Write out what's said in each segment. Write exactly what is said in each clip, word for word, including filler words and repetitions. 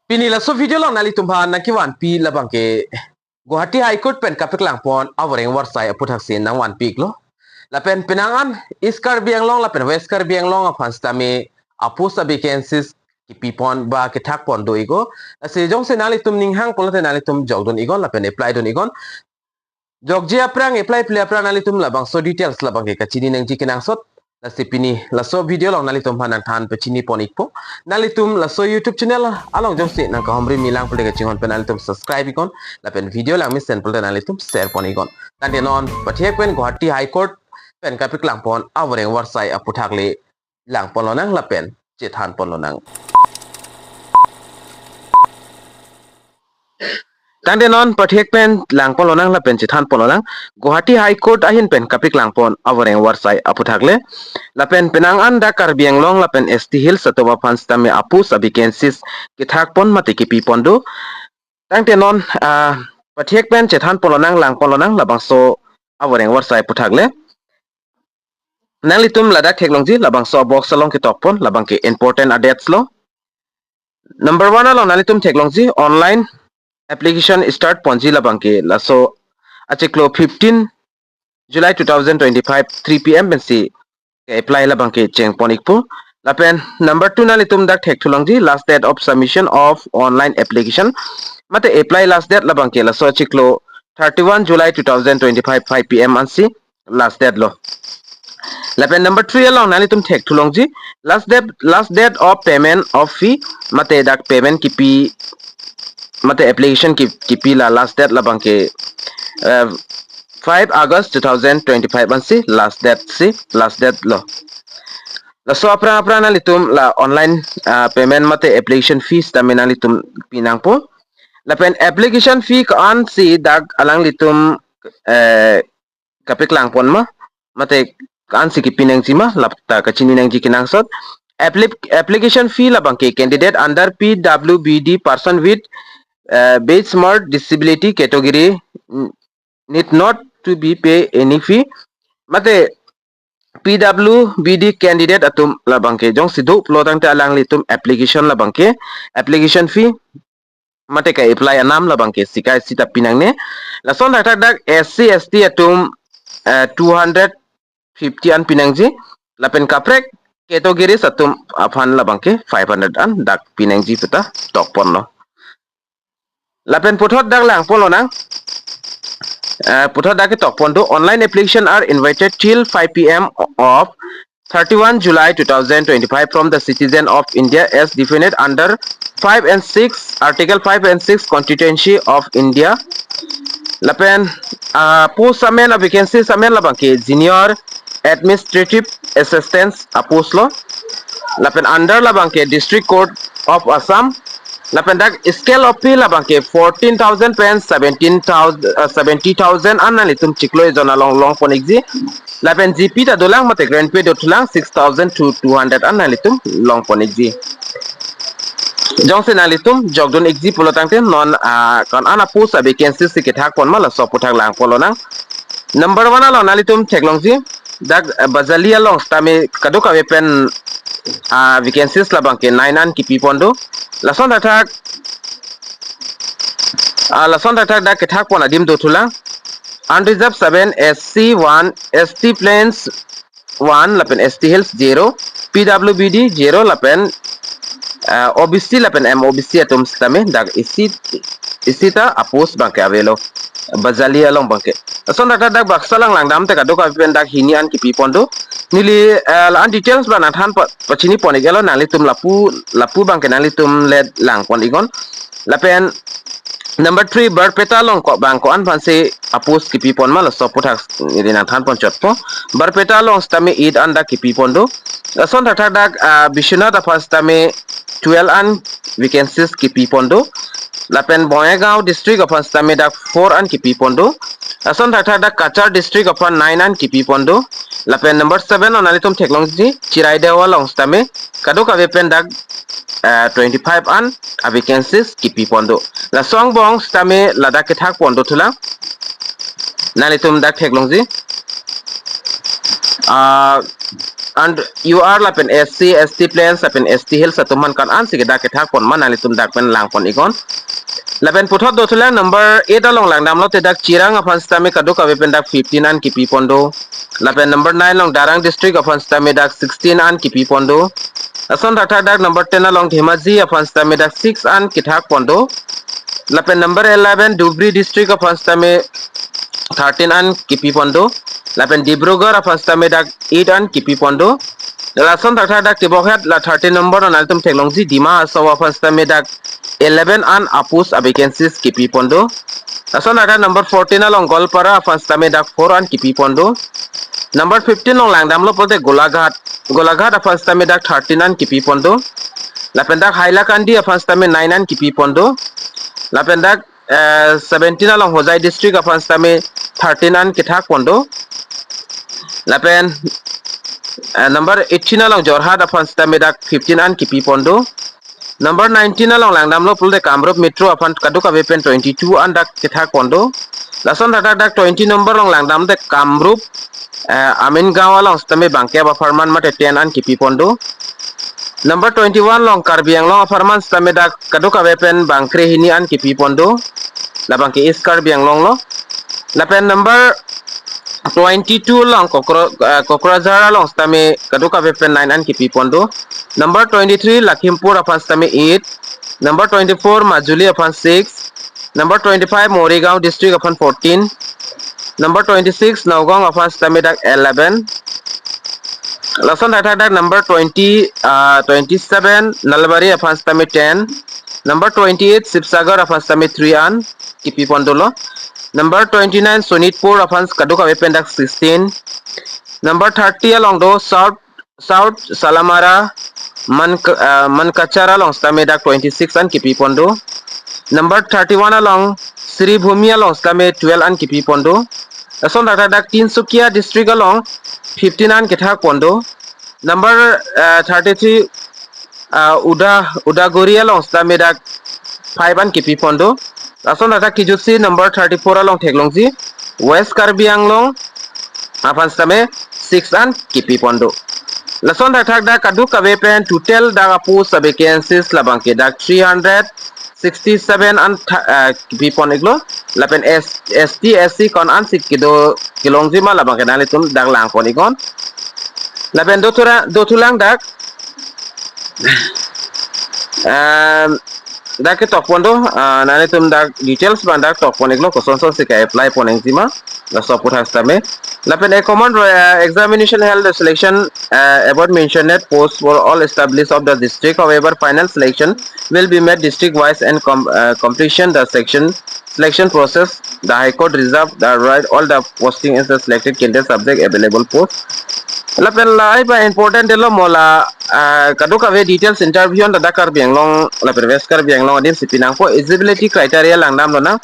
Pini laso video along nanglitum aphan nangkevanpi labangke Guwahati High Court pen kapaklangpon avoreng avarsai aphuthaksi nangvanpi iklo. Lapen penang an East Karbi Anglong lapen West Karbi Anglong aphan sitame apost avacancies kipipon ba kethakpon do iknon. Lasi jongsi nanglitum ninghang pulote nanglitum jokdun iknon lapen apply dun iknon. Jokji aphrang, apply pile aphrang nanglitum labangso details labangke kachini nangji kenangsot. Lasi pini laso video along nanglitum aphan nangthan pachinipon ikpo. Nanglitum laso YouTube channel along jongsi nangkahumri milang pulote kachinghon pen nanglitum subscribe iknon. Lapen video langmesen pulote nanglitum share pon iknon. Tangte non pathek pen Guwahati High Court pen kapaklangpon avoreng avarsai aphuthak le langpon lonang lapen chethanpon lonang. Tangte non pathek pen langpon lonang lapen chethanpon lonang. Guwahati High Court ahin pen kapaklangpon avoreng avarsai aphuthak le. Lapen penang an dak Karbi Anglong lapen S T Hills atum aphan sitame apost avacancies kethakpon mate kipipon do. Tangte non ah, pathek pen chethanpon lonang, langpon lonang labangso avoreng avarsai aphuthak le. Nanglitum ladak theklongji labangso box along ketokpon labangke important a-dates lo. Number one along nanglitum theklongji online application start ponji labangke laso achiklo fifteen July two thousand twenty-five three P M pensi ke-apply labangke chengpon ikpo. Lapen number two nanglitum dak thekthulongji last date of submission of online application mate apply last date labangke laso achiklo thirty-one July two thousand twenty-five five P M ansi last date lo. Lapen number three along nanglitum thekthulongji last date, last date of payment of fee mate dak payment kipi mate application ki, kipi la last date labangke uh, five August two thousand twenty-five ansi last date si last date lo. Laso aphrang aphrang nanglitum la online uh, payment mate application fees tame nanglitum pinangpo. Lapen application fee ko-ansi dak alanglitum eh, kapaklangpon ma mate ko-ansi kipi nangji ma lapta kachini nangji kenangsot. Appli- application fee labangke candidate under P W B D person with uh, benchmark disability category n- need not to be pay any fee. Mate P W B D candidate atum labangke jongsi do pulo tangte alanglitum application labangke application fee mate ke-apply anam labangke sikai sita pinangne. Lason thakthak dak S C S T atum eh, two hundred fifty an pinangji. Lapen kaprek categories atum aphan labangke five hundred an dak pinangji puta tokpon lo. Lapen puthot dak langpon lonang. Eh, puthot dak ketokpon do online application are invited till five P M of thirty-one July two thousand twenty-five from the citizen of India as defined under five and six, Article five and six Constitution of India. Lapen uh, post amen a vacancy amen labangke junior administrative assistant apost lo. Lapen under labangke District Court of Assam. Lapen dak scale of pay labangke fourteen thousand pen seventeen thousand uh, seventy thousand an nanglitum chiklo ejon along longpon ikji. Lapen G P ta dolang mate grant pay dothulang six thousand to two hundred an nanglitum longpon ikji. Jongsi nanglitum jokdun ikji pulo tangte non uh, ko-an a post a vacancy si kethakpon ma laso aphuthak langpon lonang. Number one along nanglitum theklongji dak uh, Bajali along sitame kadokave pen uh, vacancies labangke nine an kipipon do. Lason thakthak uh, lason thakthak dak kethakpon adim dothulang. Unreserved seven, S C one, S T Plains one lapen S T Hills zero, P W B D zero lapen uh, O B C lapen M O B C atum sitame dak isi isi ta apost abangke avelo. Bajali along abangke. Lason thakthak dak Baksa along langdam te kadokave pen dak hini an kipipon do. Neli uh, la-an details abang nangthan pa- pachinipon iklo nanglitum lapu lapu abangke nanglitum le langpon iknon. Lapen number three Barpeta along ko abang ko-an aphansi apost kipipon ma laso aphuthak neli nangthanpon chotpo. Barpeta along sitame eight an dak kipipon do. Lason thakthak dak uh, Biswanath aphan sitame twelve an vacancies kipipon do. Lapen Bongaigaon district aphan sitame dak four an kipipon do. Lason thakthak dak Cachar district aphan nine an kipipon do. Lapen number seven along nanglitum theklongji Chiraideo along sitame kadokave pen dak uh, twenty-five an a vacancies kipipon do. Laso angbong sitame ladak kethakpon dothulang. Nanglitum dak theklongji. uh, and U R lapen S C, S T plains lapen S T hills atum aphan ko-an si kedak kethak pon ma nanglitum dak pen lang pon iknon. Lapen puthot dothulang number eight along langdamlote dak Chirang aphan sitame kadokave pen dak fifteen an kipi pon do. Lapen number nine along Darrang district aphan sitame dak sixteen an kipi pon do. Lason thakthak dak number ten along Dhemaji aphan sitame dak six an kethak pon do. Lapen number eleven Dhubri district aphan sitame thirteen an kipi pon do. Lapen Dibrugarh aphan sitame dak eight an kipi pon do. Lason thakthak dak tibokhet la thirteen number nanglitum theklongji Dima Hasao aphan sitame dak eleven an a-post a-vacancies kipi pon do. Lason thakthak number fourteen along Goalpara aphan sitame dak four an kipi pon do. Number fifteen along langdamlo pulote Golaghat, Golaghat aphan sitame dak thirteen an kipi pon do. Lapen dak Hailakandi aphan sitame nine an kipi pon do. Lapen dak eh, seventeen along Hojai district aphan sitame thirteen an kethak pon do. Lapen eh, number eighteen along Jorhat aphan sitame dak fifteen an kipi pon do. Number nineteen along langdamlo pulote Kamrup Metro aphan kadokave pen twenty-two an dak kethak pon do. Lason thakthak dak twenty number along langdamte Kamrup eh, Amin Gaon along sitame bangkep apharman mate ten an kipi pon do. Number twenty-one along Karbi Anglong apharman sitame dak kadokave pen bang krehini an kipi pon do. Labangke East Karbi Anglong lo. Lapen number twenty-two along Kokro, eh, Kokrajhar along sitame kadokave pen nine an kipi pon do. Number twenty-three Lakhimpur aphan sitame eight. Number twenty-four Majuli aphan six. Number twenty-five Morigaon district aphan fourteen. Number twenty-six Nagaon aphan sitame dak eleven. Lason thakthak dak number twenty, uh, twenty-seven Nalbari aphan sitame ten. Number twenty-eight Sibsagar aphan sitame three an kipi pon dolo. Number twenty-nine Sonitpur aphan kadokave pen dak sixteen. Number thirty along do South, South Salamara Man, uh, Mankachar along sitame dak twenty-six an kipi pon do. Number thirty-one along Sribhumi along sitame twelve an kipi pon do. Lason thakthak dak Tinsukia district along fifteen an kethak pon do. Number uh, thirty-three uh, Uda, Udagori along sitame dak five an kipi pon do. Lason thakthak kijutsi number thirty-four along theklongji West Karbi Anglong aphan sitame six an kipi pon do. Lason thakthak dak kadokave pen total dak a-post a-vacancies labangke dak three hundred sixty-seven an tha, uh, kipi pon iklo. Lapen S, S T, S C ko-an si kedo kelongji ma labangke nanglitum dak lang pon iknon. Lapen dothura, dothulang dak um, dak ketok pon do, uh, nanglitum dak details abang dak tok pon iklo kosonson si ke-apply pon nangji ma. Laso aputhak sitame. Lapen a common uh, examination held the selection uh, above mentioned post for all established of the district. However, final selection will be made district wise and com, uh, completion the section selection process. The High Court reserve the right all the posting is the selected candidate subject available post. Lapen lahai abang important delo mo la uh, kadokave details interview an dak Karbi Anglong lapen West Karbi Anglong adim si pinangpo. Eligibility criteria langdamlo nang.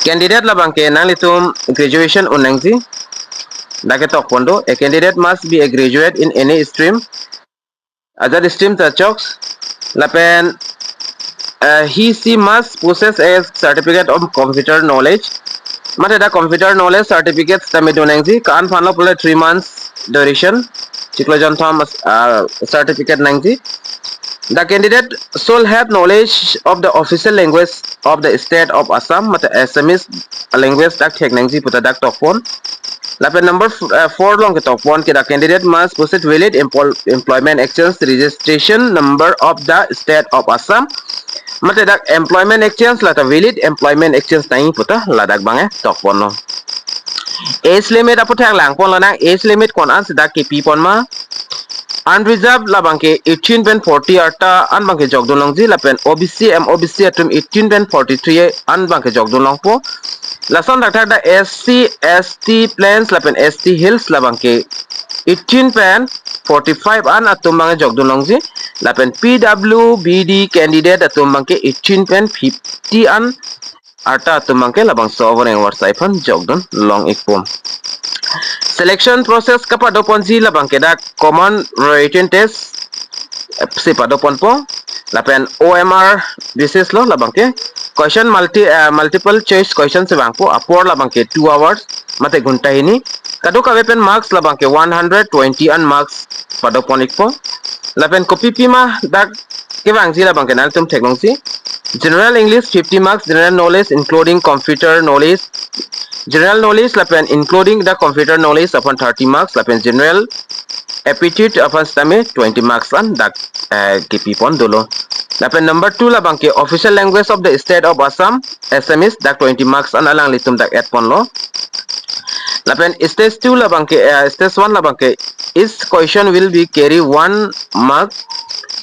Candidate labangke nanglitum graduation un nangji. Dak ketok pon do, a candidate must be a graduate in any stream. Ajat stream ta chok. Lapen uh, he she must possess a certificate of computer knowledge. Mate dak computer knowledge certificate sitame do nangji, ko-an aphanlo pule three months duration. Chiklo jonthom uh, certificate nangji. The candidate should have knowledge of the official language of the state of Assam, mate Assamese language dak thek nangji pu ta dak tok pon. Lapen number f- uh, four along ketok pon ke the candidate must possess valid empol- employment exchange registration number of the state of Assam. Mate dak employment exchange la ta valid employment exchange nangji pu ta ladak abang eh tok ponlo. Age limit aputhak lang ponlo nang, age limit ko-an si dak kipi pon ma. Unreserved labangke eighteen pen forty arta an abangke jokdun longji, lapen O B C, M O B C atum eighteen pen forty-three an abangke jokdun longpo. Lason thakthak dak S C, S T plains lapen S T hills labangke eighteen pen forty-five an atum abangke jokdun longji. Lapen P W B D candidate atum abangke eighteen pen fifty an arta atum abangke labangso avoreng avarsai aphan jokdun long ikpo. Selection process kapado ponji labangke dak common written test eh, si pado ponpo. Lapen O M R basis lo labangke. question multi, eh, multiple choice question si vangpo, apor labangke two hours, mate ghonta hini. Kadokave pen marks labangke one hundred twenty an marks padopon ikpo. Lapen kopi pima dak kevangji labangke nanglitum theklongji. General English fifty marks, general knowledge including computer knowledge, general knowledge lapen including the computer knowledge aphan thirty marks, lapen general aptitude aphan sitame twenty marks an dak, eh, kepipon dolo. Lapen number two labangke official language of the state of Assam, Assamese, dak twenty marks an alanglitum dak add ponlo. Lapen stage two labangke, eh, stage one labangke, each question will be carry one mark.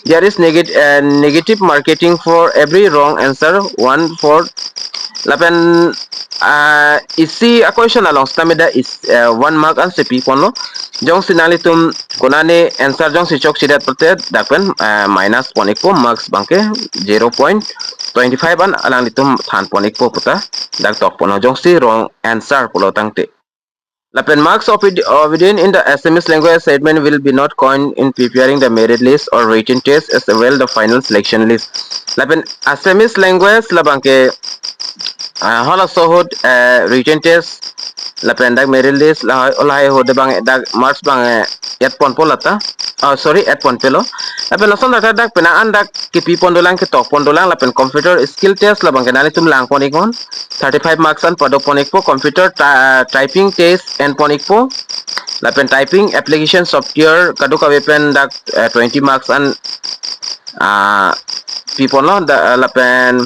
There is negative, eh, negative marking for every wrong answer, one for. Lapen, ah, isi a question along sitame dak is, eh, one mark an si piponlo. Jongsi nanglitum konane answer jongsi chokchedet pulote dak pen, eh, minus pon ikpo, marks abangke zero point twenty five an alanglitum than pon ikpo puta dak tok ponlo, jongsi wrong answer pulo tangte. Lapen marks of ed-, obtained in the Assamese language segment will be not counted in preparing the merit list or written test as well the final selection list. Lapen Assamese language labangke, ah, halaso ahut, eh, written test lapen dak merit list lahai, lahai ahut abang dak marks abang, eh, add ponpo lata. Oh, sorry, add ponpelo. Lapen lason dak dak penang an dak kepipon dolang, ketok pon dolang. Lapen computer skill test labangke nanglitum lang pon iknon. Thirty five marks an padopon ikpo. Computer ta-, typing test en pon ikpo. Lapen typing application software kadokave pen dak, eh, twenty marks an, ah, piponlo da, lapen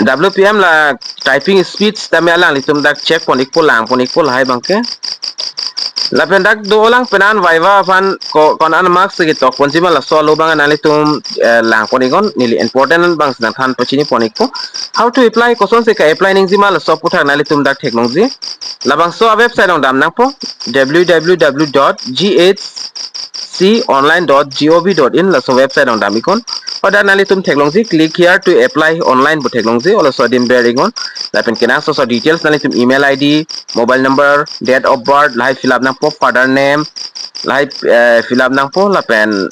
W P M la typing speed sitame alanglitum dak check pon ikpo, lang pon ikpo lahai abangke. Lapen dak dolang penang viva aphan ko-, konat marks ketok ponji ma laso alo abang nanglitum, eh, lang pon iknon, neli important abang si nangthan pachini pon ikpo. How to apply, kosonsi ka-apply nangji ma laso aputhak nanglitum dak theklongji. Labangso a-website along dam nangpo, W W W dot G H C online dot G O V dot in, laso website along dam iknon. Hadak nanglitum theklongji, click here to apply online pu theklongji, halaso adim ber iknon. Lapen kenangsot aso details nanglitum email I D, mobile number, date of birth, lahai fill up nangpo, father name, lahai, eh, fill up nangpo, lapen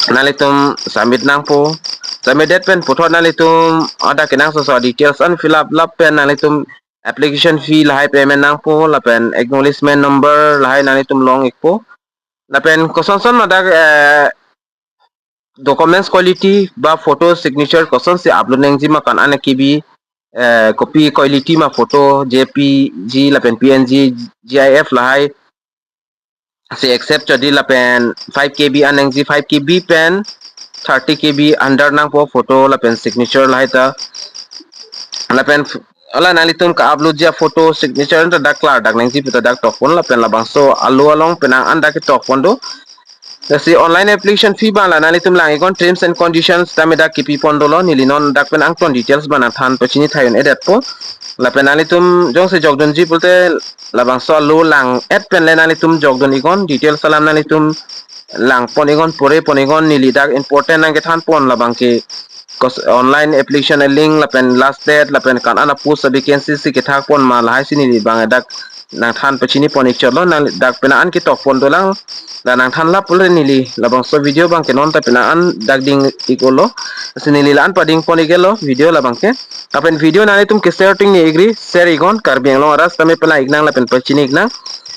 nanglitum submit nangpo. Submit det pen puthot nanglitum hadak kenangsot aso details an fill up, lapen nanglitum application fee lahai payment nangpo, lapen acknowledgement number lahai nanglitum long ikpo. Lapen kosonson ma dak, eh, documents quality ba photo signature kosonsi upload nangji ma, kan an kebi, eh, kopi quality ma photo, J P G lapen P N G, G I F lahai si accept chodi, lapen five K B an nangji, five K B pen thirty K B under nangpo photo lapen signature lahai ta. Lapen f-, hala nanglitum ka-upload ji a-photo signature ta dak klardak nangji puta dak tok pon, lapen labangso alo along penang an dak ketok pon do. Lasi online application fee abang la nanglitum lang iknon, terms and conditions tame dak kepipon dolo, neli non dak pen angton details abang nangthan pachini thai un-edetpo. Lapen nanglitum jongsi jokdunji pulote labangso alo lang-et pen le nanglitum jokdun iknon, details alam nanglitum lang pon iknon, pore pon iknon, neli dak important nangkethan pon labangke, kos-, online application a-link lapen last date lapen kan an a-post a-vacancy si kethak pon ma lahai si neli abang dak nangthan pachini pon ikchotlo, nang dak penang an ketok pon dolang. La nangthan lap pulo neli labangso video abangke non ta penang an dak ding ik-olo. Lasi neli la-an pading pon iklo video labangke. Lapen video nanglitum ke-share ting ni igri, share iknon, Karbi Anglong arat tame pela iknang lapen pachini iknang.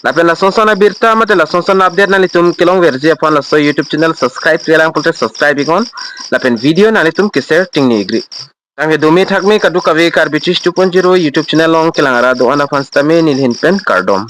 Lapen lasonson abirta mate lasonson update nanglitum kelongverji aphan laso YouTube channel subscribe-re lang pulote subscribe iknon. Lapen video nanglitum ke-share ting ni igri. Tangke dumi thakme kadokave Karbi Chish two point zero YouTube channel along kelang arat do-an aphan sitame neli ahin pen kardom.